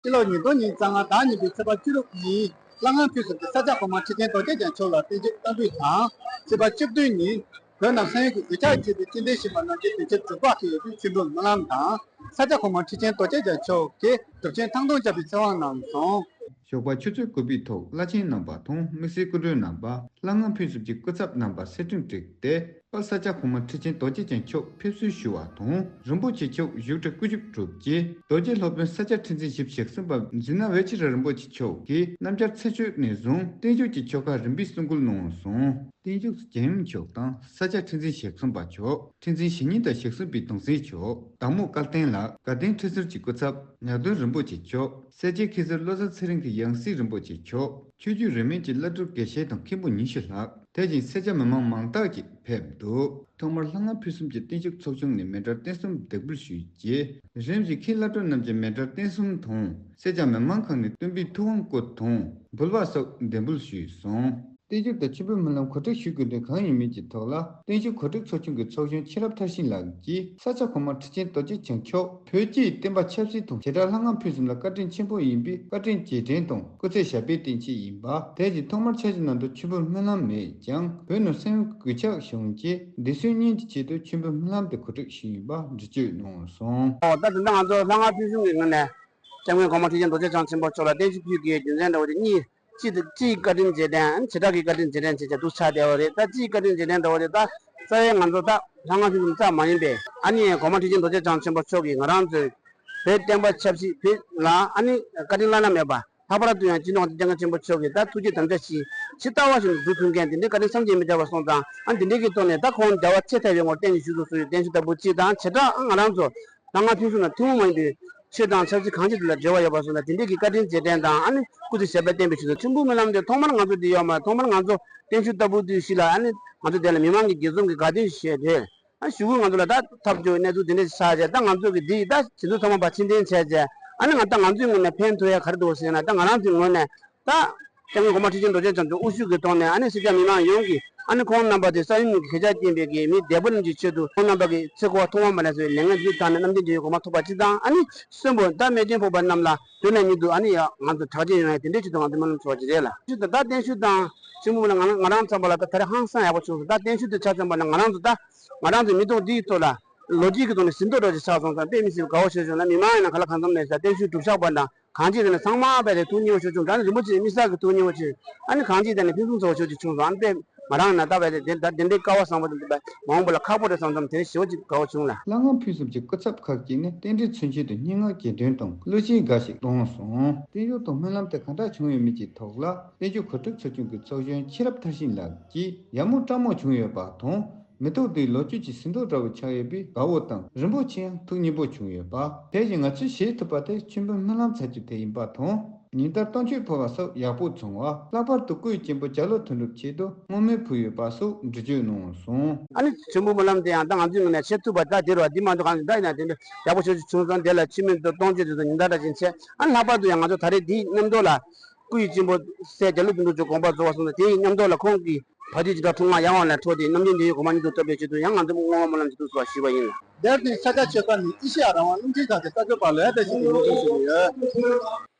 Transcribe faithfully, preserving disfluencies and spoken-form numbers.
ཕྱི་ལོ་ཉིས་སྟོང་ཉི་ཤུ་རྩ་ལྔ་ཟླ་གཉིས་པའི་ཚེས་པ་བཅུ་དྲུག་ཉིན་སླར་ཡང་ཕུན་སུམ་གྱིས་ས་སྐྱ་གོང་མ་ཁྲི་ཆེན་རྡོ་རྗེ་འཆང་མཆོག་ལ་བརྟན་བཞུགས་བསྟར་འབུལ་དང་། ཚེས་པ་བཅུ་བདུན་ཉིན་བོད་ནང་ས་ཡོམ་གྱི་གོད་ཆག་བྱས་པའི་རྐྱེན་འདས་ཞུས་པ་རྣམས་ཀྱི་དུས་ཆེན་དྲུག་པ་འཁེལ་ཡོད་པའི་མཆོད་འབུལ་སྨོན་ལམ་དང་། ས་སྐྱ་གོང་མ་ཁྲི་ཆེན་རྡོ་རྗེ་འཆང་མཆོག་གིས་སྒྲུབ་ཆེན་ཐེངས་དང་པོ་བཅར་བའི་ཚེ་དབང་གནང་སོང་། ཞོགས་པ་ཆུ་ཚོད་དགུ་པའི་ཐོག་བླ་ཆེན་རྣམ་པ་དང་དམིགས་བསལ་སྐུ་མགྲོན་རྣམ་པ། སླར་ཡང་ཕུན་སུམ་གྱི་སྐུ་ཚབ་རྣམ་པ་སེར་ཁྲི་བསྒྲིགས་ཏེ། ས་སྐྱ་གོང་མ་ཁྲི་ཆེན་རྡོ་རྗེ་འཆང་མཆོག་ཕེབས་བསུ་ཞུ་བ་དང་། རིན་པོ་ཆེ་མཆོག་བཞུགས་ཁྲི་སྐུ་བཞུགས་གྲུབ་རྗེས་རྡོ་རྗེ་སློབ་དཔོན་ས་སྐྱ་ཁྲི་འཛིན་བཞི་བཅུ་ཞེ་གསུམ་པ་ཛི་ན་ཝེ་ཆི་ར་རིན་པོ་ཆེ་མཆོག་གིས་སྣམ་སྦྱར་ཚེས་མཆོད་ནས་བཟུང་བརྟན་བཞུགས་ཀྱི་ཆོ་ག་རིམ་པས་གསུང་བསྐུལ་གནང་སོང་། བརྟན་བཞུགས་སུ་རྒྱལ་ཡུམ་མཆོག་དང་ས་སྐྱ་ཁྲི་འཛིན་ཞེ་གསུམ་པ་མཆོག་ཁྲི་འཛིན་ཞེ་གཉིས་དང་ཞེ་གསུམ་པའི་གདུང་སྲས་མཆོག་བདག་མོ་སྐལ་ལྡན་ལགས། དགའ་ལྡན་ཁྲི་ཟུར་གྱི་སྐུ་ཚབ་ཉག་སྟོན་རིན་པོ་ཆེ་མཆོག་སེར་བྱེས་མཁས་ཟུར་བློ་བཟང་ཚེ་རིང་གི་ཡང་སྲིད་རིན་པོ་ཆེ་མཆོག་ཆོས་བརྒྱུད་རིས་མེད་ཀྱི་བླ་སྤྲུལ་དགེ་བཤེས་དང་མཁན་པོ་ཉི་ཤུ་ལྷག་དེ་བཞིན་སེར་སྐྱ་མི་མང་མང་དག་ཅིག་ཕེབས་འདུག་ཐོག་མར་ལྷ་སྔགས་ཕུན་སུམ་གྱི་བརྟན་བཞུགས་ཚོགས་ཆུང་ནས་མཎྜལ་རྟེན་གསུམ་འདེགས་འབུལ་ཞུས་རྗེས། རིམ་བཞིན་མཁན་བླ་སྤྲུལ་རྣམས་ཀྱིས་མཎྜལ་རྟེན་གསུམ་དང་སེར་སྐྱ་མི་མང་ཁག་ནས་སྟོན་པའི་ཐུབ་དབང་སྐུ་དང་འབུལ་བ་སོགས་འདེགས་འབུལ་ཞུས་སོང་། བརྟན་བཞུགས་དང་མཆོད་འབུལ་སྨོན་ལམ་གོ་སྒྲིག་ཞུ་དགོས་དོན་གང་ཡིན་མིན་གྱི་ཐོག་ལ། བརྟན་བཞུགས་གོ་སྒྲིག་ཚོགས་ཆུང་གི་ཚོགས་གཞོན་ཕྱི་རབས་མཐར་ཕྱིན་ལགས་ཀྱིས་ས་སྐྱ་གོང་མ་ཁྲི་ཆེན་རྡོ་རྗེ་འཆང་མཆོག་བོད་སྤྱིའི་བསྟན་པ་ཆབ་སྲིད་དང་བྱེ་བྲག་ལྷ་སྔགས་ཕུན་སུམ་ལ་བཀའ་དྲིན་ཆེན་པོ་ཡིན་པའི་བཀའ་དྲིན་རྗེས་དྲན་དང་སྐུ་ཚེ་ཞབས་པད་བརྟན་ཆེད་ཡིན་པ། དེ་བཞིན་ཐོག་མར་འཆར་གཞི་ནང་དུ་མཆོད་འབུལ་སྨོན་ལམ་མེད་ཀྱང་བོད་ནང་ས་ཡོམ་གྱི་གོད་ཆག་བྱུང་རྗེས་བདེ་སྲུན་བརྙན་གྱི་ཆེད་དུ་མཆོད་འབུལ་སྨོན་ལམ་དེ་གོ་སྒྲིག་ཞུས་ཡིན་པ་འགྲེལ་བརྗོད་གནང་སོང་། ཨོ་ད་དེ་འདྲ་ང་ཚོ་ལྷ་སྔགས་ཕུན་སུམ་གྱི་ངོས་ནས་སྐྱབས་མགོན་གོང་མ་ཁྲི་ཆེན་རྡོ་རྗེ་འཆང་ཆེན་པོ་མཆོག་ལ་བརྟན་བཞུགས་ཕུལ་དགོས་རྒྱུ་མཚན་འདྲ་བོ་དེ་གཉིས། གཅིག་དེ་སྤྱིའི་བཀའ་དྲིན་རྗེས་དྲན། ཨ་ནི་བྱེ་བྲག་གི་བཀའ་དྲིན་རྗེས་དྲན་བྱས་བྱས་འདུག་ཆགས་བསྡད་པ་རེད། ད་སྤྱིའི་བཀའ་དྲིན་རྗེས་དྲན་འདྲ་བོ་དེ་ད་རྩ་བའི་ང་ཚོ་ད་ལྷ་སྔགས་ཕུན་སུམ་རྩ་མ་ཡིན་པས། ཨ་ནི་གོང་མ་ཁྲི་ཆེན་རྡོ་རྗེ་འཆང་ཆེན་པོ་མཆོག་གིས་ང་རང་ཚོའི་བོད་བསྟན་པ་ཆབ་སྲིད་བོད་ལ་ཨ་ནི་བཀའ་དྲིན་བླ་ན་མེད་པ། ལྷག་པར་དུ་ཡང་སྤྱི་ནོར་༸གོང་ས་༸སྐྱབས་མགོན་ཆེན་པོ་མཆོག་གིས་ད་ཐུགས་རྗེ་དམ་བཅའ་ཞིག་ཇི་ལྟ་བ་བཞིན་དུ་བསྒྲུབས་ཐུབ་མཁན་དེ་འདྲའི་བཀའ་དྲིན་བསམ་གྱིས་མི་ཁྱབ་པ་སོང་ཙང་། ཨ་ནི་དེ་འདྲའི་གི་ཐོག་ནས་ད་ཁོང་རྒྱལ་བ་ཚེ་ཐར་བའི་ངོར་བརྟན་ནས་བཞུགས་སུ་གསོལ་བའི་བརྟན་བཞུགས་ལྟ་བུ་གཅིག་དང་། བྱེ་བྲག་ང་རང་ཚོ་ལྷ་སྔགས་ཕུན་སུམ་དང་ཐུན་མོང་མ་ཡིན་པའི་ཆོས་དང་ཆབ་སྲིད་གང་ཅི་དེ་ལ་འབྲེལ་བ་ཡོད་པ་སོང་ཙང་། དེ་འདྲའི་གི་བཀའ་དྲིན་རྗེས་དྲན་དང་། ཨ་ནི་སྐུ་ཚེ་ཞབས་པད་བརྟན་པའི་ཆེད་དུ་མཆོད་འབུལ་སྨོན་ལམ་དེ་ཐོག་མར་ང་ཚོ་འདི་ཡོད་མ་རེད། ཐོག་མར་ང་ཚོ་བརྟན་བཞུགས་ལྟ་བུ་དུས་ཤིག་ལ། ཨ་ནི་ང་ཚོ་དེ་ལ་མི་མང་གི་དགྱེས་འཛུམ་གྱི་དགའ་སྟོན་ཞིག་བྱས་ཏེ། ཨ་གཞུག་གུ་ང་ཚོ་ལ་ད་ཐབས་སྐྱོ་བའི་གནས་ཚུལ་དེ་འདྲ་ཞིག་ཆགས་རྗེས། ད་ང་ཚོ་གི་འདི་ད་དེ་ཚོ་ཚང་མ་ཕར་ཕྱིར་འཐེན་བྱས་རྗེས། ཨ་ནི་ང་ད་ང་ཚོའི་ངོས་ནས་ཕན་ཐོགས་ཡ་ག་རེ་འདུག་ཟེར་ན། ད་ང་རང་ཚོའི་ངོས་ནས་ད་སྐྱབས་མགོན་གོང་མ་ཁྲི་ཆེན་རྡོ་རྗེ་འཆང་མཆོག་དབུ་བཞུགས་ཀྱི་ཐོག་ནས། ཨ་ནི་སེར་སྐྱ་མི་མང་ཡོངས་ཀྱིས། ཨ་ནི་ཁོང་རྣམ་པ་དེ་ས་ཡོམ་གྱི་གོད་ཆག་རྐྱེན་པས་ཀྱི་མི་བདེ་པོ་རྣམས་ཀྱི་ཆེད་དུ། ཁོང་རྣམ་པ་གི་ཚེ་འཁོར་བ་ཐོག་མ་མ་ནས་བཟུང་ལས་ངན་ལུས་དག་ནས་རྣམ་མཁྱེན་དོན་ཡོད་གོང་མ་ཐོབ་པ་གཅིག་དང་། ཨ་ནི་གསོན་པོ་ད་རྨས་སྐྱོན་ཕོག་པ་རྣམས་ལ་དུས་ནས་ཉིད་དུ་ཨ་ནི་ཡ་ང་ཚོ་དྲག་སྐྱེད་ཡོང་ཡ་དེ་འདྲའི་ཆེད་དུ་ང་ཚོ་སྨོན་ལམ་ཚོགས་ཀྱི་རེད་ལ། ད་བརྟན་བཞུགས་དང་མཆོད་འབུལ་ལ་ང་ང་རང་ཚང་མ་ལ་ད་ད་རེས་ཧང་སང་ཡག་པོ་བྱུང་སོང་། ད་བརྟན་བཞུགས་དེ་ཆ་མཚོན་པ་ན་ང་རང་ཚོ་ད་ང་རང་ཚོའི་མི་ཐོག་འདིའི་ཐོག་ལ་ལོ་རྒྱུས་ཀྱི་ཐོག་ནས་ཟིན་ཐོ་འདྲ་ཅིག་ཆགས་སོང་ཙང་དཔེ་མི་སྲིད་པའི་དགའ་བོ་ཞིག་བྱུང་ལ། མི་མང་ཡིན་ན་ག་ལ་གང་འཚམ་མེད་ས་བརྟན་བཞུགས་གྲུབ་ཆགས་པ་དང་། གང་ཅི་དེ་ནས་ཚང་མ་རྦད་དེ་ཐུགས་མཉེས་པོ་ཞིག་བྱུང་། ད་ནི་རིན་པོ་ཆེ་དམིགས་བསལ་གྱི་ཐུགས་མཉེས་པོ་ཞིག། ཨ་ནི་གང་ཅི་དེ་ནས་ཕུན་སུམ་ཚོགས་པ་ཞིག་བྱུང་སོང་། ཨ་ནི་དཔེ་ང་རང་ན་ད་རྦད་དེ་དེ་ད་དེ་འདྲའི་སྐལ་བ་བཟང་པོ་དེ་འདུག་པས། མ་འོངས་པ་ལ་ཁག་པོ་རེད་བསམ་བསམ་དེ་ཞེ་པོ་ཅིག་དགའ་བོ་བྱུང་ལ། ལྷ་སྔགས་ཕུན་སུམ་གྱི་སྐུ་ཚབ་ཁག་ཅིག་ནས་རྟེན་འབྲེལ་མཚོན་ཆེད་དུ་སྙན་ངག་གྱེར་འདོན་དང་གླུ་ཆེན་འགའ་ཞིག་གཏོང་སོང་། བརྟན་བཞུགས་དང་སྨོན་ལམ་དེ་གང་འདྲ་བྱུང་ཡོད་མེད་ཀྱི་ཐོག་ལ། བརྟན་བཞུགས་གོ་སྒྲིག་ཚོགས་ཆུང་གི་ཚོགས་གཞོན་ཕྱི་རབས་མཐར་ཕྱིན་ལགས་ཀྱིས་ཡག་མོ་སྤྲང་མོ་བྱུང་ཡོད་པ་དང་། མི་ཐོག་དེའི་ལོ་རྒྱུས་ཀྱི་ཟིན་ཐོ་འདྲ་བོ་ཆགས་ཡོད་པས་དགའ་བོ་དང་རིན་པོ་ཆེ་ཡང་ཐུགས་མཉེས་པོ་བྱུང་ཡོད་པ། དེ་བཞིན་ང་ཚོས་བྱེད་ཐུབ་པ་དེ་མཆོད་འབུལ་སྨོན་ལམ་ཚར་རྒྱུ་དེ་ཡིན་པ་དང་། ཉིན་ལྟར་གཏོང་མཆོད་ཕུལ་བ་སོགས་ཡག་པོ་བྱུང་བ། ལྷག་པར་དུ་སྐུའི་གཅེན་པོ་བྱ་ལོ་དོན་གྲུབ་ཆེད་དུ་བསྔོ་སྨོན་ཕུལ་ཡོད་པ་སོགས་འགྲེལ་བརྗོད་གནང་སོང་། ཨ་ནི་མཆོད་འབུལ་སྨོན་ལམ་དེ་ཡང་ད་ང་ཚོའི་ངོས་ནས་བྱེད་ཐུབ་པ་ད་དེ་རེད་བ། འདི་མ་གཏོགས་གང་ཟིན་ད་ཡིན་ན་དེ་འདྲ་ཡག་པོ་ཞེ་པོ་ཅིག་བྱུང་སོང་། དེ་ལ་ཆུ་མིག་ཏུ་གཏོང་མཆོད་དེ་ཚོ་ཉིན་ལྟར་འདྲ་བཞིན་བྱས། ཨ་ནི་ལྷག་པར་དུ་ཡང་ང་ཚོ་ད་རེས་འདིའི་མཉམ་དུ་ལ་སྐུ་ཡི་གཅེན་པོ་སྲས་བྱ་ལོ་དོན་གྲུབ་མཆོག་དགོངས་པ་རྫོགས་པ་སོང་ཙང་། དེ་ཡི་མཉམ་དུ་ལ་ཁོང་གི་བ་དུས་ཇི་ལྟར་འཁྲུངས་སྔ་ཡང་བ་ལ་འཕྲོ་སྟེ་རྣམ་མཁྱེན་དོན་ཡོད་གོང་མ་མྱུར་དུ་ཐོབ་པའི་ཆེད་དུ་ཡང་ང་ཚོས་བསྔོ་བ་སྨོན་ལམ་ཅིག་བཏབ་ཟེར་ཞུས་པ་ཡིན་ལགས། དེར་བརྟེན་ས་སྐྱ་ཆོས་བརྒྱུད་ནས་ཨེ་ཤེ་ཡ་རང་དབང་རླུང་འཕྲིན་ཁང་གི་གསར་འགོད་པ་ལོ་ཡ་བཀྲ་ཤིས་ཀྱིས་སྙན་སྒྲོན་ཞུས་ཡོད།